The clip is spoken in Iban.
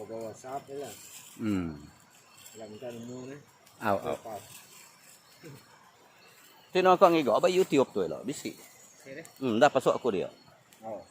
Ba WhatsApp ila. Hmm. Ila minta nemu neh. Au au. Ti nuan ka ngiga ba YouTube tu ila bisi. Hmm dah pasuk aku dia. Oh.